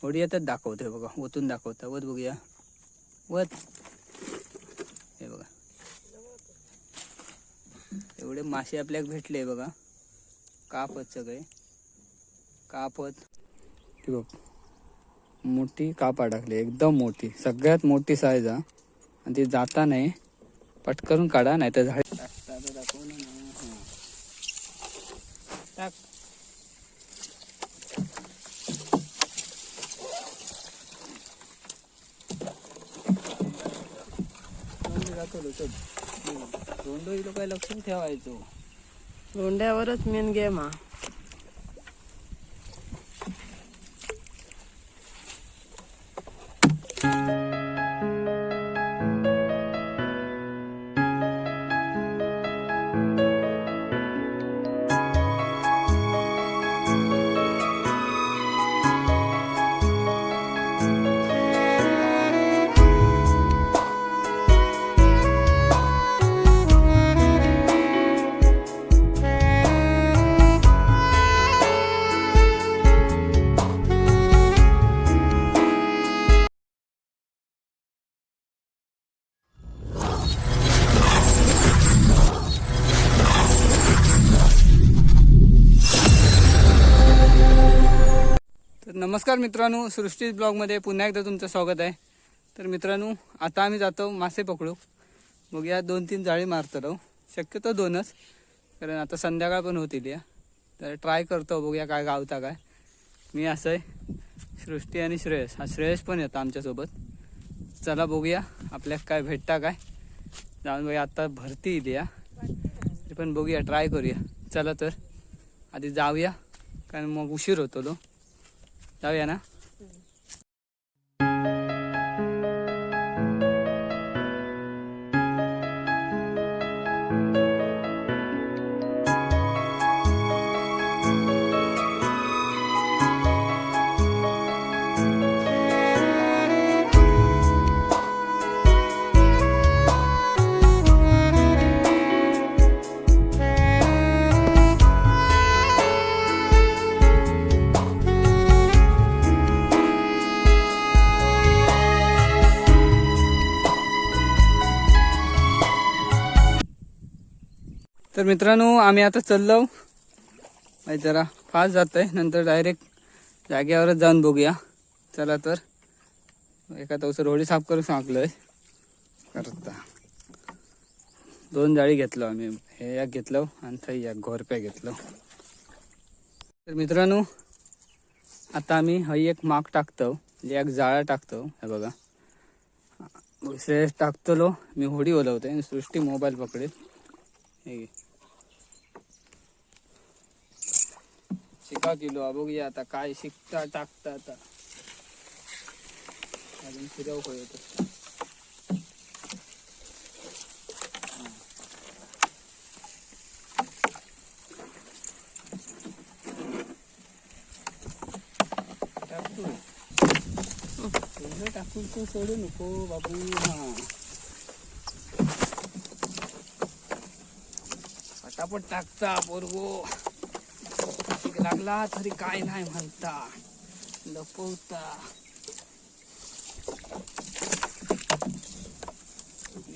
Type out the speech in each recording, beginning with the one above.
होडी येतात दाखवतोय बघा, ओतून दाखवता. वत बघूया, वत. हे बघा एवढे मासे आपल्याला भेटले बघा. कापत सगळे कापत. ती बघ मोठी काप अडकली, एकदम मोठी, सगळ्यात मोठी साईज हा. आणि ती जाता नाही, पटकरून काढा नाही तर झाड टाकता. आता दाखव ना. हां टाक. जातो रोंडो इलो काय लक्ष ठेवायचो. गोंड्यावरच मेन गेम हा. तर नमस्कार मित्रांनो, सृष्टी ब्लॉगमध्ये पुन्हा एकदा तुमचं स्वागत आहे. तर मित्रांनो आता आम्ही जातो मासे पकडू. बघूया 2-3 जाळी मारतो राहू, शक्यतो 2च, कारण आता संध्याकाळ पण होतील या. तर ट्राय करतो बघूया काय गावता काय. मी असं आहे, सृष्टी आणि श्रेयस. हा श्रेयस पण येतो आमच्यासोबत. चला बघूया आपल्याला काय भेटता काय. जाऊन बघूया, आता भरती येईल या, तरी पण बघूया ट्राय करूया. चला तर आधी जाऊया, कारण मग उशीर होतो तो. जाऊया ना. तर मित्रांनो आम्ही आता चाललो, बाई जरा फास्ट जात आहे, नंतर डायरेक्ट जागेवरच जाऊन बघूया. चला तर एका तवसर होळी साफ करून सांगलोय करता. 2 जाळी घेतलो आम्ही, हे एक घेतलो आणि थंय एक घोरप्या घेतलो. तर मित्रांनो आता आम्ही हय एक माग टाकतो, म्हणजे एक जाळा टाकतो. हे बघा श्रेयस टाकतलो, मी होडी ओलवते आणि सृष्टी मोबाईल पकडेल. हे घे. शिका किलो बघूया आता काय शिकता टाकता. आता अजून फिरव होय तर. टाकतो एवढं टाकून तू सोडू नको बाबू. हा पटापट टाकता पोरगो, लागला तरी काय नाही म्हणता, लपवता.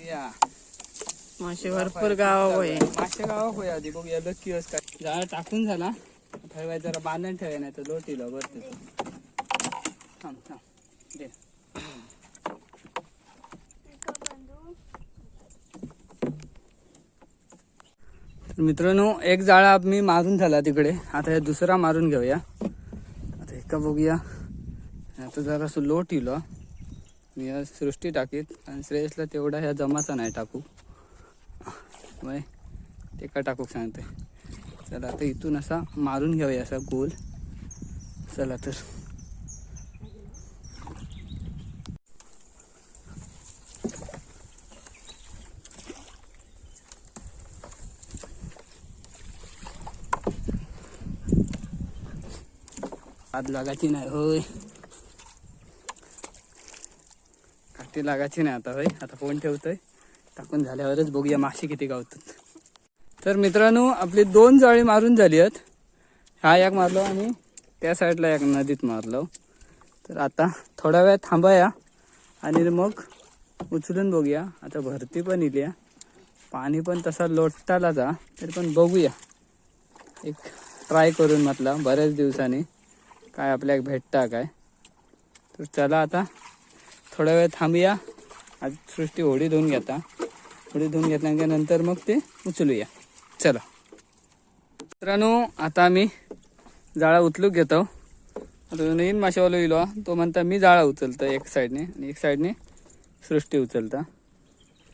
या मासे भरपूर गावा होय. मासे गावा होय. आधी बघूया लक्की अस काय. जाळ टाकून झाला, ठेवाय जरा बांधून ठेवाय नाही तर लोटीला बरं. थांब थांब दे. तर मित्रांनो एक जाळा मी मारून झाला तिकडे, आता हे दुसरा मारून घेऊया. आता एका बघूया. आता जरासं लोट येईल. मी या सृष्टी टाकीत आणि श्रेयसला तेवढा ह्या जमाचा नाही टाकू, मग ते का टाकू सांगते. चला आता इथून असा मारून घेऊया असा गोल. चला तर हात लागायची नाही होय, काठी लागायची नाही आता होय. आता फोन ठेवतोय, टाकून झाल्यावरच बघूया मासे किती गावतात. तर मित्रांनो आपली 2 जाळी मारून झाली आहेत. हा एक मारलो आणि त्या साईडला एक नदीत मारलो. तर आता थोडा वेळ थांबाया आणि मग उचलून बघूया. आता भरती पण इली आहे, पाणी पण तसा लोटताला जा, तरी पण बघूया एक ट्राय करून म्हटलं बऱ्याच दिवसांनी काय आपल्याला भेटता काय. तर चला आता थोडा वेळ थांबूया. आज सृष्टी होडी धुवून घेता, होडी धुवून घेतल्यानंतर नंतर मग ते उचलूया. चला मित्रांनो, आता आम्ही जाळा उचलूक घेतो. आता नवीन माशावालो इलो, तो म्हणता मी जाळा उचलतो एक साईडने आणि एक साईडने सृष्टी उचलता.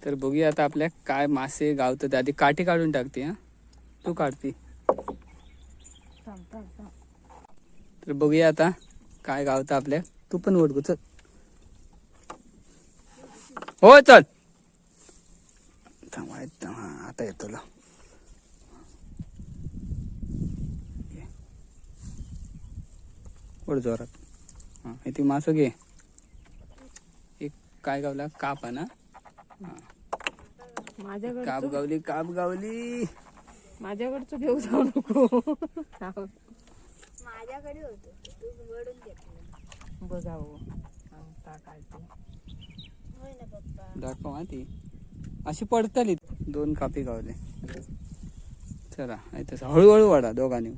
तर बघूया आता आपल्या काय मासे गावतात. ते आधी काठी काढून टाकते. हा तू काढती. तर बघूया आता काय गावतं आपल्या. तू पण ओढ चल. हो चल थांब थांब. हा आता येतो लो. ओढ जोरात. हा इथे मासं घे. एक काय गावला काप आहे ना. काप माझ्याकडचं गावली, काप गावली. माझ्याकडचं घेऊ जाऊ नको. माझ्याकडे होतो तू वडून घेतलं. बघावं सांगता काय ते. होय ना पप्पा. दाखव हा ती अशी पडतली. दोन कापी गावले. चला आहे तसं हळूहळू वाढा दोघांनी.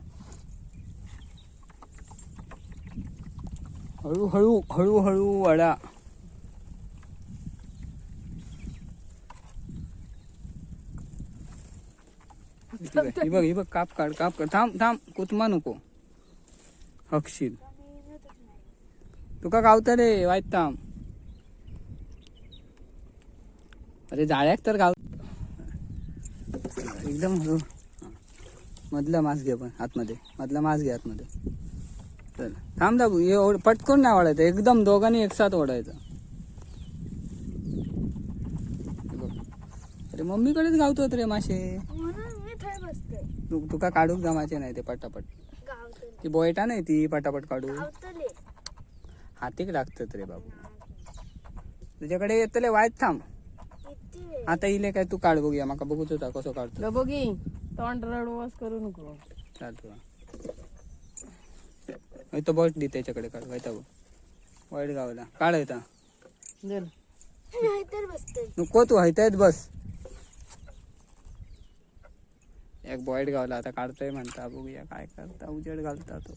हळूहळू हळूहळू वाढा. ही बघ ही बघ, काप काढ काप काढ. थांब थांब, कुतमा नको हक्षील. तुका गावता रे वाईट थांब. अरे जाळ्याक तर गाव एकदम हळू. हा. मधला मास घे पण आतमध्ये, मधला मास घे आतमध्ये. चल थांब दाबू. हे पटकन नाही ओढायचं, एकदम दोघांनी एकसाथ ओढायचं. हे बघ. अरे मम्मीकडेच गावतात रे मासे. म्हणून मी थंय बसते. तुका काढूक जमाचे नाही ते पटापट. गावतले ती बोयटा नाही ती पटापट काढू. गावतले. हातीक लागतात रे बाबू. तुझ्याकडे येतले वाईट थांब. किती वेळ. आता इले काय तू काढ बघूया, माका बघूच होता कसं काढतो. बघी तोंड रडवस करू नको. चालतो तो बॉट दी त्याच्याकडे काढ. व्हायता बघ वाईट गावला काढ येता. चल नाहीतर बसते. नको तू हयतायत बस. एक बॉईट गावला आता काढतोय म्हणता, बघूया काय करता. उजेड घालता तो.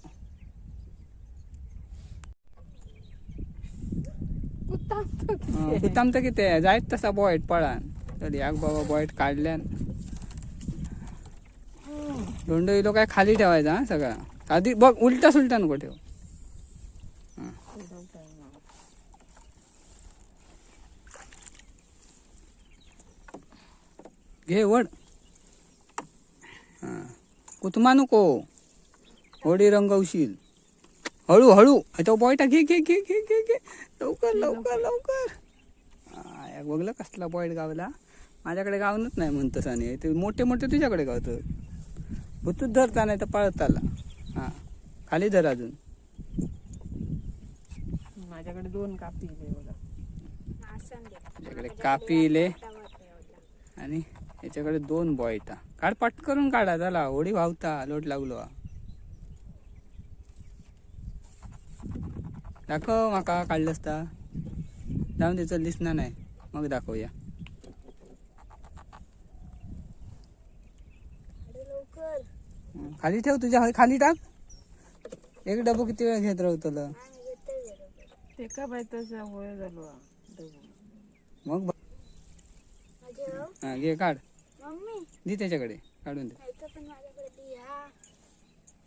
कुतामता किती जायत तसा बॉईट पळान. तर याक बाबा बॉईट काढल्यान. दोंडो इलो काय खाली ठेवायचा हा सगळा. आधी बघ उलटा सुलटा नको ठेव. घे वड. हा कुतमा नको, होडी रंगवशील. हळू हळू तो बॉयटा घे घे घे घे घे घे लवकर लवकर लवकर. हा, एक बघलं कसला बॉईट गावला. माझ्याकडे गावनच नाही म्हणतस आणि ते मोठे मोठे तुझ्याकडे गावतं. भुतूच धरता नाही तर पळत आला. हा खाली धर अजून. माझ्याकडे दोन कापी इले बघा. तुझ्याकडे कापी इले आणि याच्याकडे दोन बॉयटा. काढ पट करून काढा, झाला होडी वाहता लोट लागलो हा. दाखव माका काढलंस ता. जाऊन दे चल, दिसणार नाही मग दाखवूया. अरे लवकर. खाली ठेव तुझ्या खाली टाक. एक डबो किती वेळ घेत राहू तुला. आणि घेते बरोबर. ते का बाई तसं होय झालो हा. डबू. मग माझे हो. हा, घे काढ. मम्मी दे त्याच्याकडे काढून दे. नाही पण माझ्याकडे दी हा.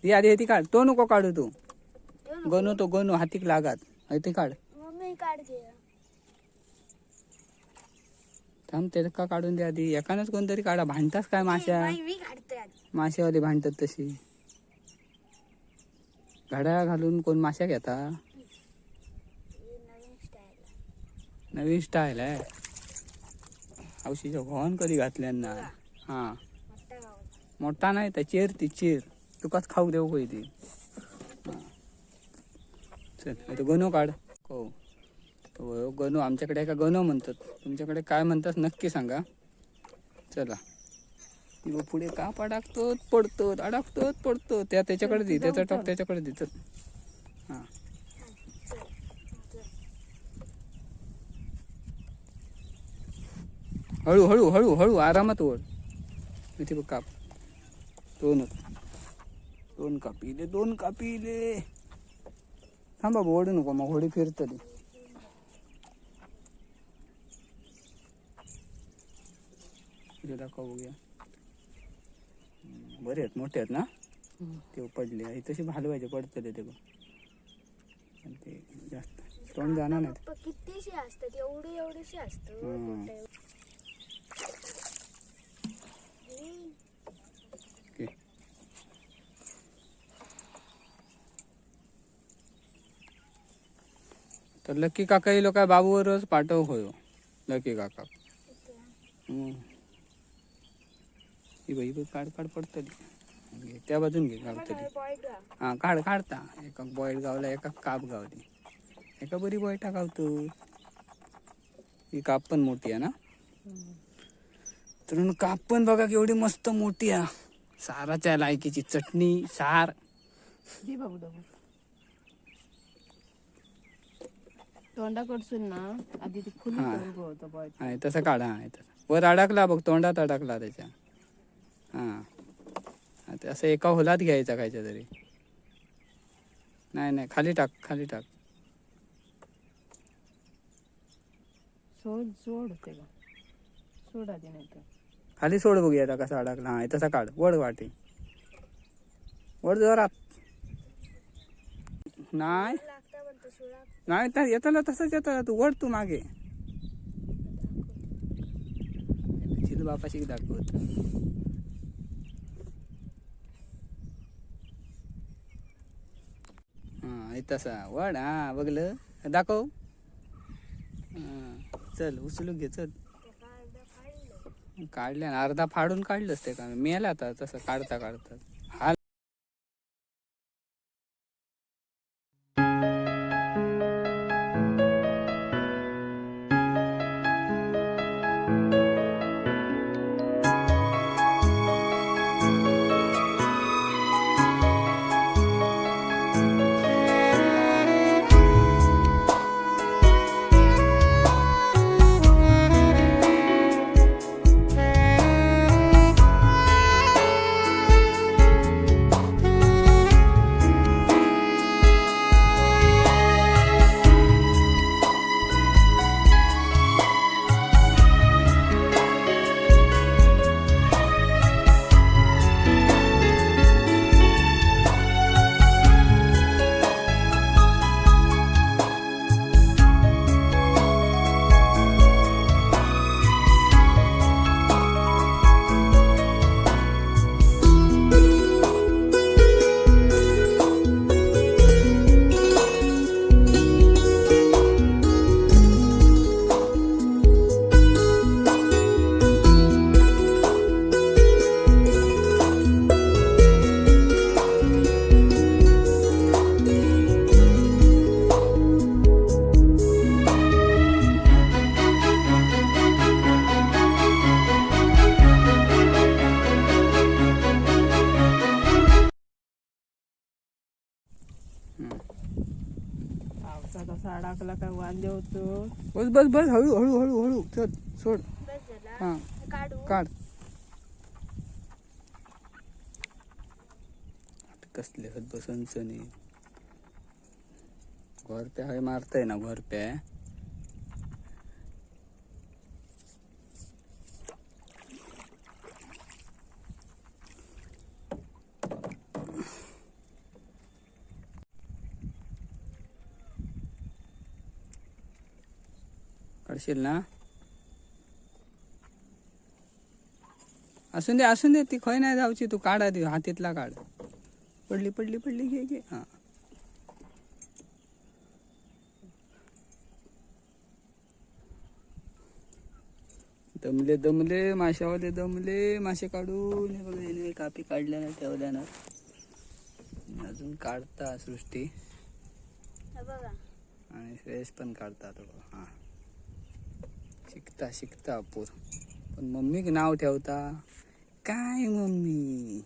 ती आधी ती काढ, तो नको काढू तू. देऊ नको. गणू तो गणू हातीक लागात. ते काढ. मम्मी काढ घे. थांब ते का काढून दे आधी. एकानंच कोणतरी काढा. भांडतास काय माश्या? नाही, मी काढते आधी. माशावाली भांडतात तशी. घड्याळ घालून कोण माश्या घेता? ही नवीन स्टाईल. नवीन स्टाईल आहे. औषधीच्या घोण कधी घातल्यान ना. हा मोठा गावला. मोठा नाही तर चेर ती चेर तुकाच खाऊ देऊ होय ती. हा. चल आता गणू काढ. हो हो, गणू आमच्याकडे एका गणू म्हणतात, तुमच्याकडे काय म्हणतात नक्की सांगा. चला ती बघ पुढे काप अडकतो पडतो अडकतो पडतो. त्या त्याच्याकडे दे, त्याचा टॉप त्याच्याकडे दे. चल हां हळू हळू हळू हळू आरामात ओढ. इथे बघ काप. दोन दोन कापी इले, दोन कापी इले. थांब बाबा, ओढू नको, मग होडी फिरतली. इथे दाखव बघूया. बरे आहेत, मोठे आहेत ना ते पडले. हे तसे हलवायचे, पडतले ते बघ. आणि ते जास्त तोंड जाणार नाही. पप्पा कितीशी असतात, एवढी एवढीशी असतात. हम्म. ओके. तर लकी काका येलो काय बाबूवरच पाठव होयो लकी काका. हम्म. ही बघ, ही बघ, काढ काढ पडतली. घे, त्या बाजून घे, गावतली. हा काढ, काढता. एका बॉईल गावला, एका काप गावली, एका बरी बॉयटा गावतो. ही काप पण मोठी आहे ना. तर काप पण बघा केवढी मस्त मोठी आहे. साराच्या लायकीची चटणी सार. दे बाबू डबू. तोंडाकडसून ना आधी ती खुली हा. करून होतं बॉय. हा तसं काढा. हा तसं वर अडकला बघ, तोंडात अडकला त्याच्या. हा हा, ते असं एका होलात घ्यायचा खायच्या तरी. नाही नाही, खाली टाक, खाली टाक. सोड सोड होते का, सोड आधी नाही तर. खाली सोड बघूया आता कसा अडकला. हा तसा काढ, वड वाटे, वड जोरात. नाही लागता म्हणतो सुळा. नाही तर येताना तसंच येताना तू वड, तू मागे झिल बापाशी दाखवत. हा हे तसा वड. हा बघलं, दाखव. हा चल उचलून घे, चल. काढल्या ना, अर्धा फाडून काढलंच ते का मेला आता तसं काढता काढता. हा पावसात असा अडकला काय वांदे होतो. बस बस बस, हळू हळू हळू हळू, चल सोड. बस झाला. हा काढू. काढ. आता कसले हत बसून सनी घोरप्या हय मारताय ना घोरप्या. काढशील ना? असून दे, असून दे, ती खंय नाही जावची. तू काढ आधी, हातीतला काढ. पडली पडली पडली, घे घे. हा दमले दमले माशावाले, दमले मासे काढून. हे बघा, याने कापी काढल्या ना, ठेवल्या ना, अजून काढता सृष्टी. हे बघा. आणि श्रेयस पण काढता तो. हा शिकता शिकता अपूर. पण मम्मीक नाव ठेवता काय मम्मी.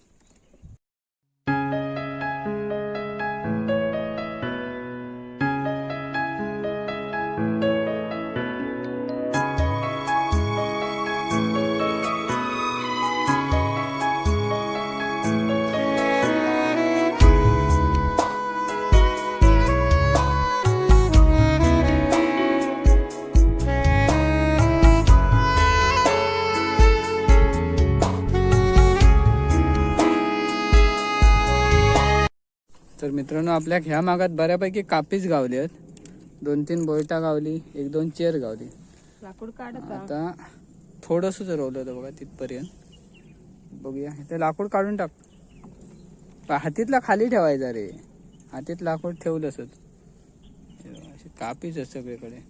मित्रांनो आपल्या ह्या मागात बऱ्यापैकी कापीच गावली आहेत. 2-3 बोयटा गावली, 1-2 चेअर गावली. लाकूड काढता. आता थोडंसंच रवलं होतं बघा तिथपर्यंत. बघूया, ते लाकूड काढून टाक. हातीतला खाली ठेवायचा रे, हातीत लाकूड ठेवलं असत. अशी कापीच आहे सगळीकडे.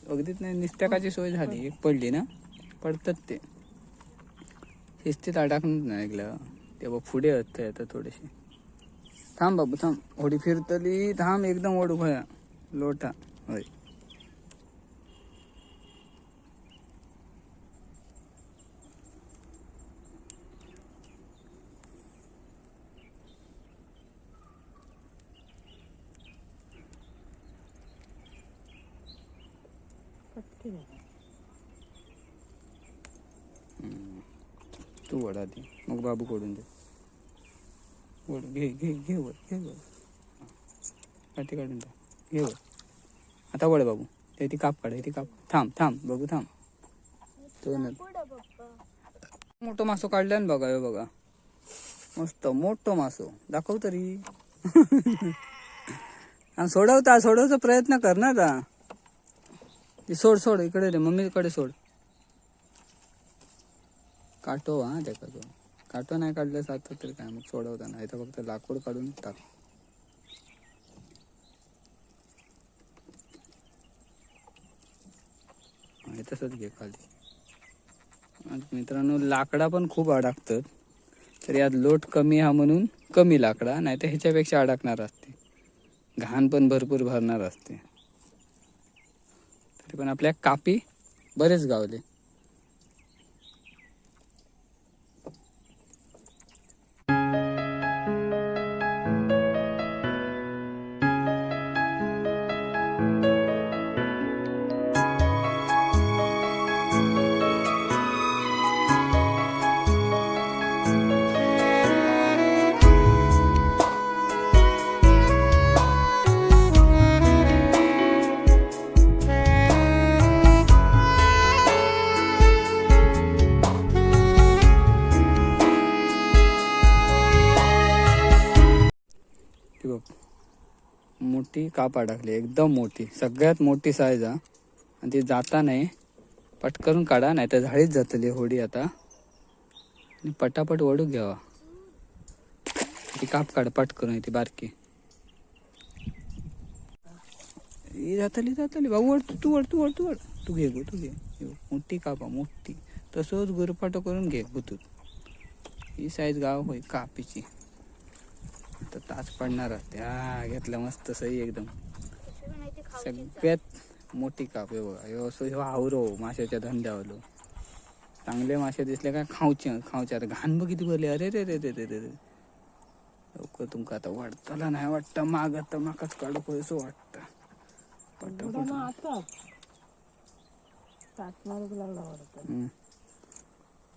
अगदीच नाही निस्त्याकाची सोय झाली. एक पडली ना, पडतात ते शिस्तीत अडकणार नाही ऐकलं ते. बघ पुढे असते आता थोडीशी. थांब बाबू थांब, होडी फिरतली थांब, एकदम ओढू भया लोटा. होय तू वड आधी, मग बाबू कडून दे. वड घे घे घे वर, घे वर, काठी काढून टाक, घे वर. आता वड बाबू, ते ती काप काढ, ती काप. थांब थांब बघू थांब. तो ना मोठो मासो काढला ना बघा, बघा मस्त मोठो मासो. दाखव तरी. आणि सोडवता सोडवचा प्रयत्न कर ना आता. ती सोड सोड इकडे रे, मम्मीकडे सोड. काटो हा त्याका तो काटो नाही काढलं सात तरी काय मग सोडवता नाही तर फक्त लाकूड काढून टाक. हे तसंच घे खाली. मित्रांनो लाकडा पण खूप अडकतात, तर यात लोट कमी हा म्हणून कमी लाकडा, नाही तर ह्याच्यापेक्षा अडकणार असते. घाण पण भरपूर भरणार असते. तरी पण आपल्या कापी बरेच गावले. मोठी काप अडकली, एकदम मोठी, सगळ्यात मोठी साईज हा. आणि ती जाता नाही, पटकन काढा नाही तर झाडीच जातली होडी आता. आणि पटापट ओढू घ्यावा. ती काप काढ पटकन, ती बारकी. ही जातली जातली भाऊ, वड तू वड तू वड तू वड तू घे गो, तू घे. मोठी काप मोठी, तसंच गुरपाटो करून घे गुतूत. ही साईज गाव होय कापीची. तर तास पडणार असते. हा घेतलं मस्त सही एकदम. सगळ्यात मोठी काप आहे बघा. ह्यो असो ह्यो आवरो माशाच्या धंद्यावलो. चांगले मासे दिसले काय खावचे खावचे. आता घाण बघ किती भरली. अरे रे रे रे रे रे, लवकर तुमका आता वाटतला नाही वाटतं, माग आता माकाच काढू असं वाटतं. पटापट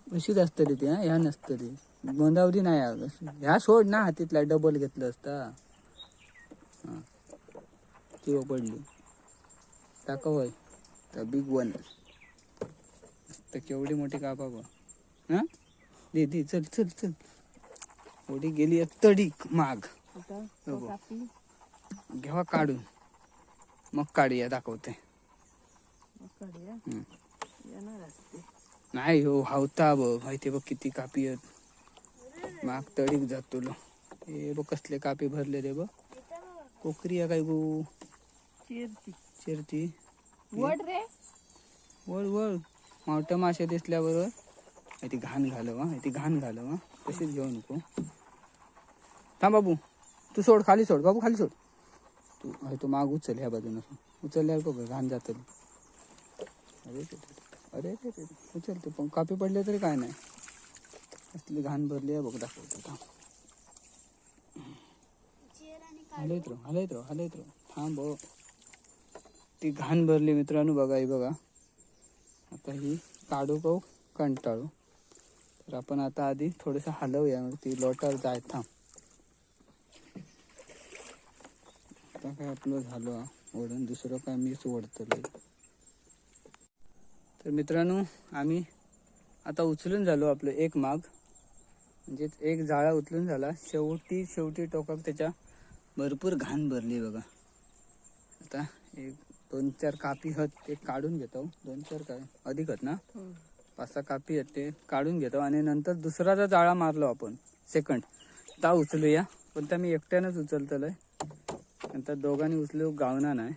अशीच असतली ती. हा ह्या नसतली गोंदावली नाही. ह्या सोड ना, हातीतला डबल घेतलं असता. हा ती पडली टाका होय. तर बिग वन तर केवढी मोठी कापा बा. हा दे दे, चल चल चल. होडी गेली तडी माग घ्यावा काढून, मग काढूया दाखवते. नाही हो हावता बघ, माहिती बघ किती कापी आहेत. माग तडीक जातो. हे बघ कसले कापी भरले रे बघ. कोकरी आहे काय गो? चिरती. वड रे वड वड. मावट्या मासे दिसल्याबरोबर ती घाण घालव. हा ती घाण घालव. हा तशीच घेऊ नको. थांब बाबू तू सोड, खाली सोड बाबू, खाली सोड तू. तू माग उचल ह्या बाजून, उचलल्यावर बघ घाण जातली. अरे अरे अरे उचल तू, पण कापी पडले तरी काय नाही. असली घाण भरली आहे बघ, दाखवतो. थांब हलत राहू हलत राहू हलत राहू, थांब. ती घाण भरली मित्रांनो बघा, ही बघा. आता ही काढू पाहू कंटाळू. तर आपण आता आधी थोडंसं हलवूया, मग ती लोटावर जाय. थांब आता काय आपलं झालं ओढून, दुसरं काय मीच ओढतलं. तर मित्रांनो आम्ही आता उचलून झालो आपलं एक माग. म्हणजेच एक जाळा उचलून झाला. शेवटी शेवटी टोकाक त्याच्या भरपूर घाण भरली बघा. आता एक दोन चार कापी हत ते काढून घेतो. दोन चार काय अधिक हत ना, पाच सहा कापी आहेत ते काढून घेतो. आणि नंतर दुसरा जो जाळा मारलो आपण सेकंड ता उचलूया. पण त्या मी एकट्यानंच उचलतलंय, नंतर दोघांनी उचलू गावना नाही.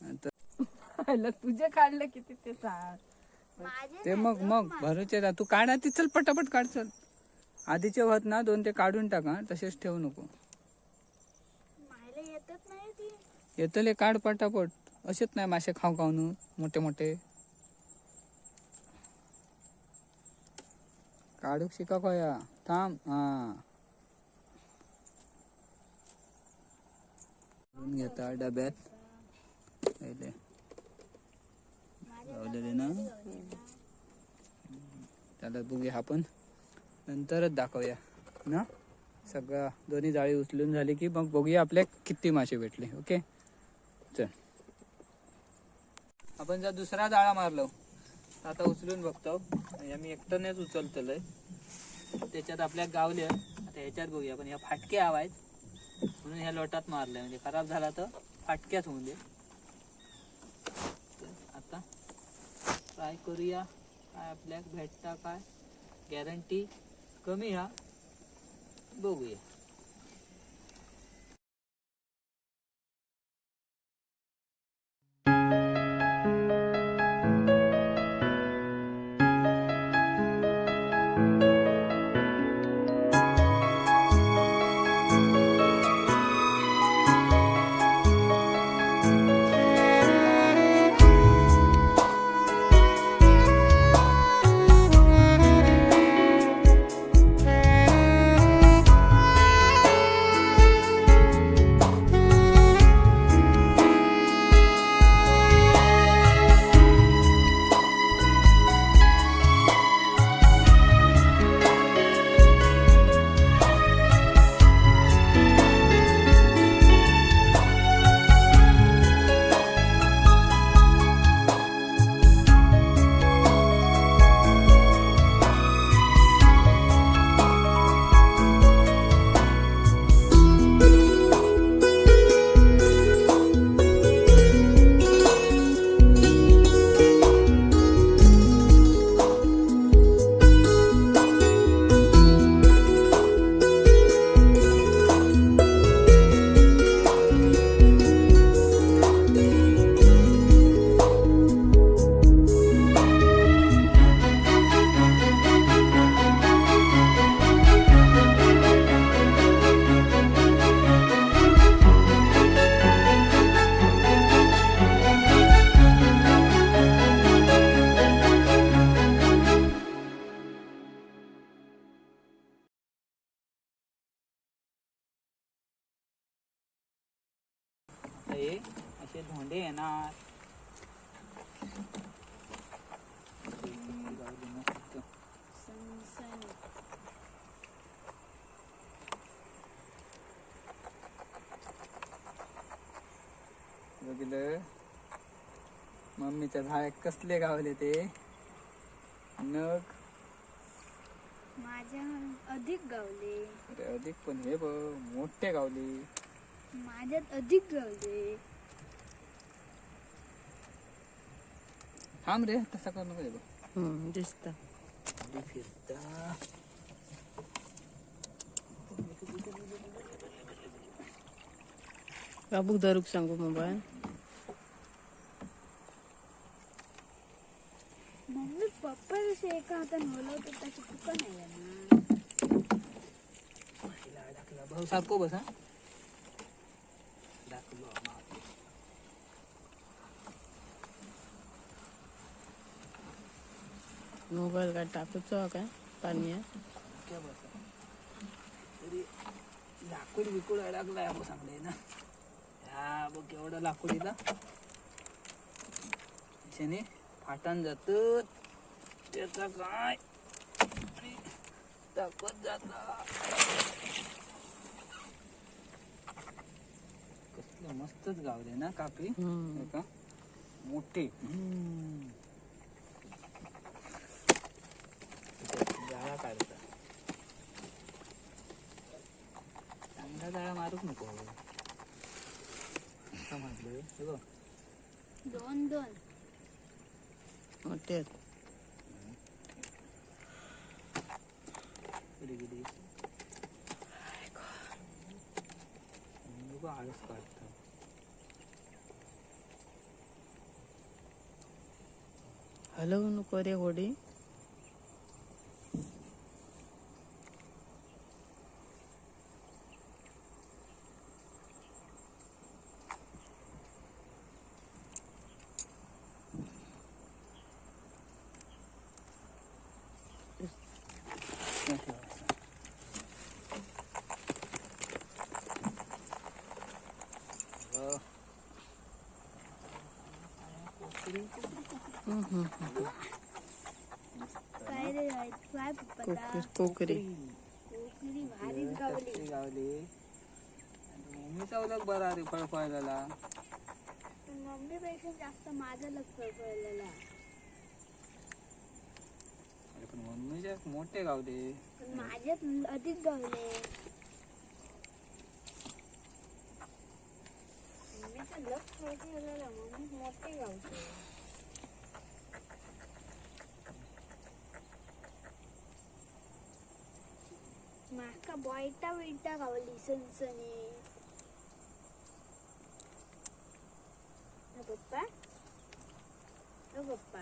नंतर तुझे काढलं किती ते सांग. माझे ते मग मग भरूचे तू काढ आधी, चल पटापट काढ चल. आधीचे होत ना दोन ते काढून टाका, तसेच ठेवू नको. मायला येतच नाही ती. येतले काढ पटापट. असेच नाही मासे खाऊ खाऊ मोठे मोठे काढूक शिका खोया. थांब हा भरून घेता डब्यात पहिले लावलेले ना त्याला बघूया आपण नंतरच दाखवूया ना. सगळं दोन्ही जाळी उचलून झाली की मग बघूया आपल्या किती मासे भेटले. ओके चल, आपण जर दुसरा जाळा मारलो तर आता उचलून बघतो. म्हणजे मी एकट्यानेच उचलतलंय. त्याच्यात आपल्या गावले. आता ह्याच्यात बघूया आपण. ह्या फाटके हवा आहेत म्हणून ह्या लोटात मारलंय, म्हणजे खराब झाला तर फाटक्याच होऊन दे. तर आता ट्राय करूया काय आपल्याक भेटता काय. गॅरंटी कमी हा, बघूया. हे असे धोंडे येणार. मस्त. सनसनी. बघितलं मम्मीच्या झाड कसले गावले ते नग. माझ्या अधिक गावले. अरे अधिक पण हे बघ मोठे गावले. माझ्यात अधिक गावले. थांब रे, तसा करू नको हे बघ. दिसत फिरता बाबूक धरूक सांगू मोबाईल. मम्मी पप्पा जसे एका हाताने हलवतात त्याची तुका नाही येणार. अडकला भाऊ सारखो बस हा. अडकलो मागे. मोबाईल काय टाकूचो काय पाणी आहे. काय बसा तरी लाकूड बिकूड अडकलाय अबो सांगले ना. ह्या बघ केवढं लाकूड इथं त्याने फाटान जात त्याचा काय आणि टाकत जाता. कसलं मस्तच गावले ना कापी. हम्म. हे का मोठे जाळा काढता. एवढा जाळा मारूक नको. आता मारलं हे बघ. दोन दोन मोठे आहेत. इकडे गेली. बघ आळस काढतो. हलवू नको रे होडी. काय रे काय पप्पा? कोकरी कोकरी. कोकरी भारीच गावली. गावली. मम्मीचा उलट बरा रे फळफळलेला. पण मम्मीपेक्षा जास्त माझं लक्ष पडलेला. अरे पण मम्मीच्या मोठे गावले. पण माझ्यात अधिक गावले. मम्मीचं लक्ष फळफळलेलं, मम्मी मोठे गावते. माका बॉयटा बियटा गावली सनसनी. पप्पा ओ पप्पा.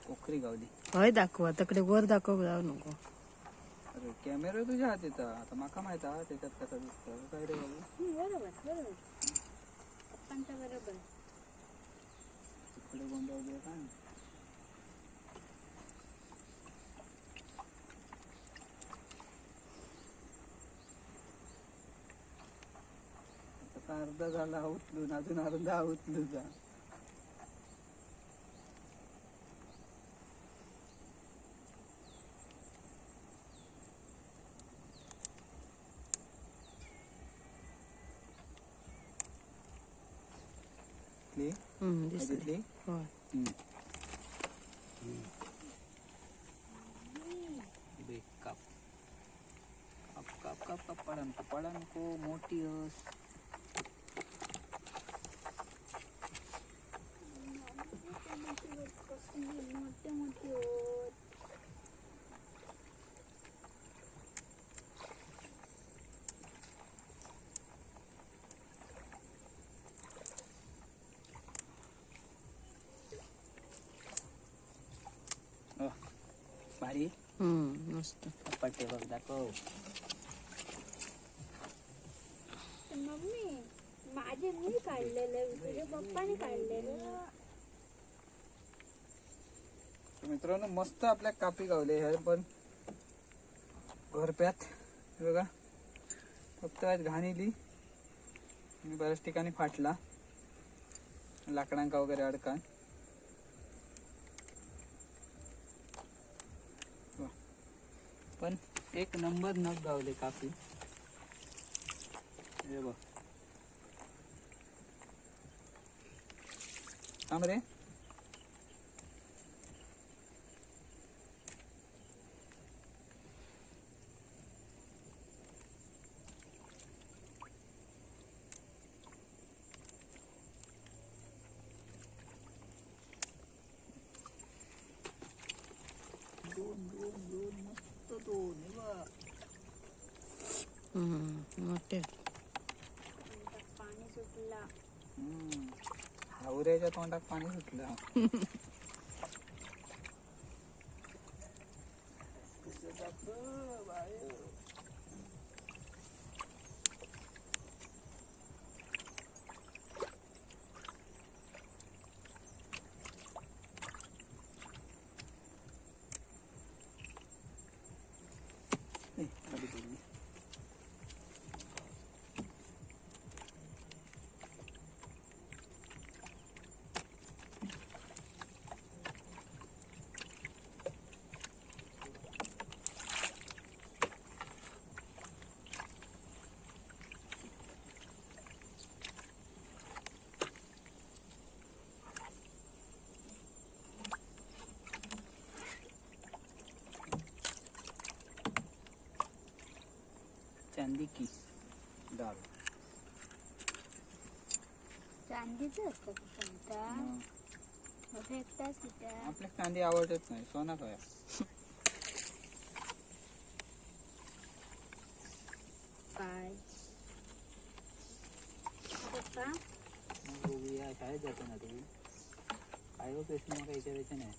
कोकरी गावली. हय दाखवा तकडे वर दाखव जाऊ नको. अरे कॅमेरा तुझ्या हात येता आता माका माहित हा त्याच्यात कसा दिसतं काय रे बाबू. बरोबर बरोबर पप्पांचा बरोबर. तिकडे गोंधळले काय. आता अर्धा झाला उचलून अजून अर्धा उचलू जा. दिसली. बघितली? होय. बे काप काप काप काप काप पडा नको पडा नको मोठी अस. कसली मोठे मोठे होत. भारी. मस्त. पट्टे बघ दाखव. मम्मी माझे मी काढलेले, तुझ्या पप्पाने काढलेले. मित्रांनो मस्त आपल्या कापी गावले ह्या पण घरप्यात. हे बघा फक्त आज घाण इली आणि बऱ्याच ठिकाणी फाटला लाकडांका वगैरे अडकान. पण एक नंबर नग गावले कापी. हे बघ थांब रे. दोन दोन दोन मस्त दोन. हे बघ. मोठे आहेत. पाणी सुटला. हावऱ्याच्या तोंडात पाणी सुटलं. कसं जातं बाहेर. ए, खाली पडली. चांदी की. लाल. चांदीचं असतं का सांगता? मग फेकताच कित्या? आपल्या कांदे आवडत नाही, सोना काय. काय पप्पा? मग बघूया, शाळेत जातो ना तुम्ही? काय हो प्रश्न, मग विचारायचं नाही.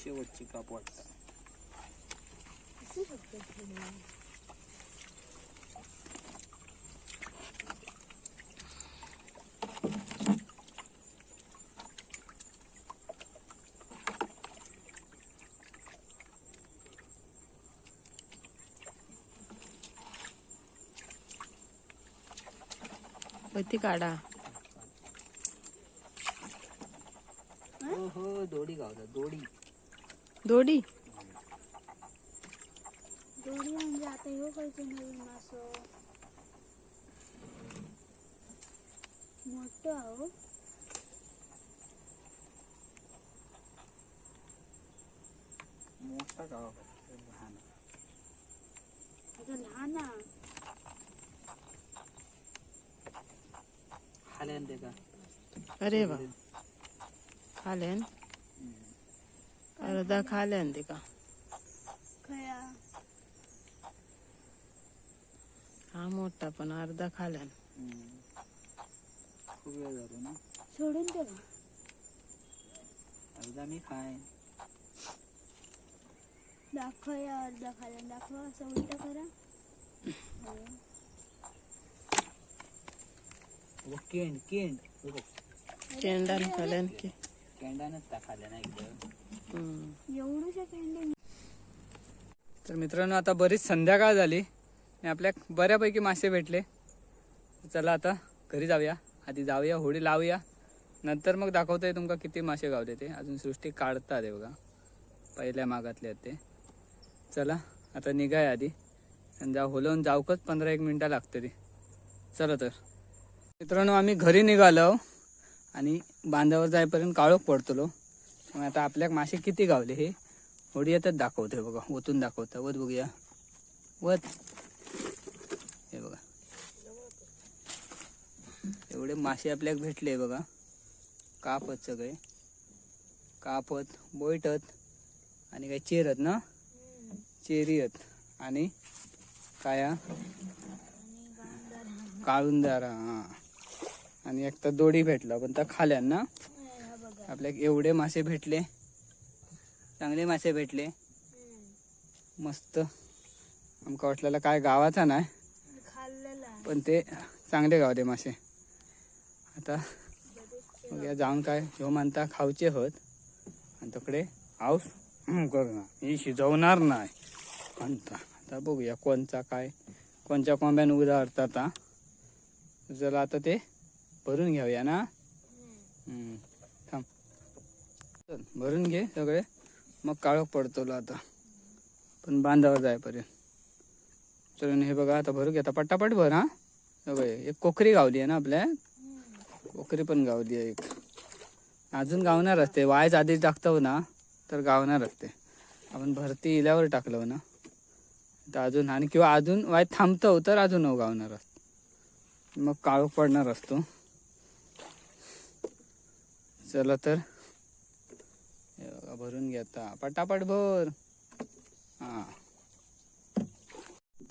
शेवटची काप वाटतं. असू शकतं थोडं. ती काढा. हो हो, दोडी गावतात, दोडी. दोडी. दोरी म्हणजे आता ह्यो खंयचो नवीन मासो? मोठो आहो. मोठा गाव, लहान. आता लहान हा. खाल्यान ते का? अरे वा, खाल्यान अर्धा खाल्यान ते का? खया? हा मोठा पण अर्धा खाल्यान. खूप वेळ जातो ना. सोडून दे बा. अर्धा मी खाय. दाखव या अर्धा खाल्यान, दाखवा. असं उलट करा. हो. बघ, केंड केंड हे बघ. केंडान खाल्यान की. केंडानच त्या खाल्या ना एकदम. एवढूशा केंडे. तर मित्रांनो, आता बरीच संध्याकाळ झाली आणि आपल्या बऱ्यापैकी मासे भेटले. चला, आता घरी जाऊया. आधी जाऊया, होडी लावूया, नंतर मग दाखवतोय तुमका किती मासे गावले ते. अजून सृष्टी काढतात आहे बघा, पहिल्या मागातले आहेत ते. चला, आता निघाय आधी आणि जा होलवून जाऊकच 15 एक मिनटं लागते ती. चला तर मित्रांनो, आम्ही घरी निघालो आणि बांधावर जाईपर्यंत काळोख पडतलो. मग आता आपल्या मासे किती गावले हे होडी येतात दाखवतोय बघा, ओतून दाखवतं. वत बघूया, वत. हे बघा, एवढे मासे आपल्याला भेटले बघा. कापत सगळे, कापत, बोयटत आणि काय चेरत ना, चेरी आहेत आणि काय हा? काळुंदारा हा. आणि एक तर दोडी भेटला, पण त्या खाल्यान ना. आपल्याला एवढे मासे भेटले, चांगले मासे भेटले मस्त. आमका वाटलेलं काय गावाचा नाही. खाल्लेला. पण ते चांगले गावले मासे. आता बघूया जाऊन काय. ह्यो म्हणता खावचे होत आणि तकडे हाऊस करणार, मी शिजवणार नाही म्हणता. आता बघूया कोणचा काय, कोणच्या कोंब्यान उदाहरतात. आता चला, आता ते भरून घेऊया ना. थांब, चल, भरून घे सगळे, मग काळोख पडतो आता पण बांधावर जायपर्यंत. चल, हे बघा, आता भरू घे, आता पटापट भर. हा सगळे. एक कोकरी गावली आहे ना आपल्या? कोकरी पण गावली आहे एक. अजून गावणार असते. वायच आधी टाकतो ना तर गावणार असते. आपण भरती इल्यावर टाकलं ना तर अजून, आणि किंवा अजून वाय थांबतो तर अजून गावणार असतो, मग काळोख पडणार असतो. चला तर, हे बघा, भरून घे आता, पटापट भर. हां,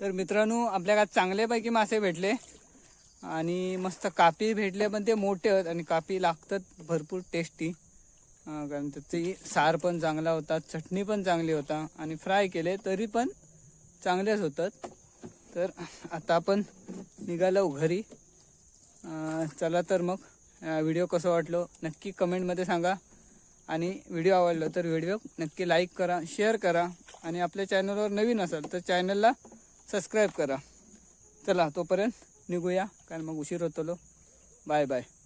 तर मित्रांनो, आपल्याला चांगल्यापैकी मासे भेटले आणि मस्त कापी भेटले, पण ते मोठे आहेत आणि कापी लागतात भरपूर टेस्टी, कारण त्याची सार पण चांगला होता, चटणी पण चांगली होता आणि फ्राय केले तरी पण चांगलेच होतात. तर आता आपण निघालो घरी. चला तर मग, व्हिडिओ कसं वाटलो नक्की कमेंटमध्ये सांगा आणि व्हिडिओ आवडलो तर व्हिडिओ नक्की लाईक करा, शेअर करा आणि आपल्या चॅनलवर नवीन असाल तर चॅनलला सबस्क्राईब करा. चला, तोपर्यंत निघूया, कारण मग उशीर होतलो. Bye bye.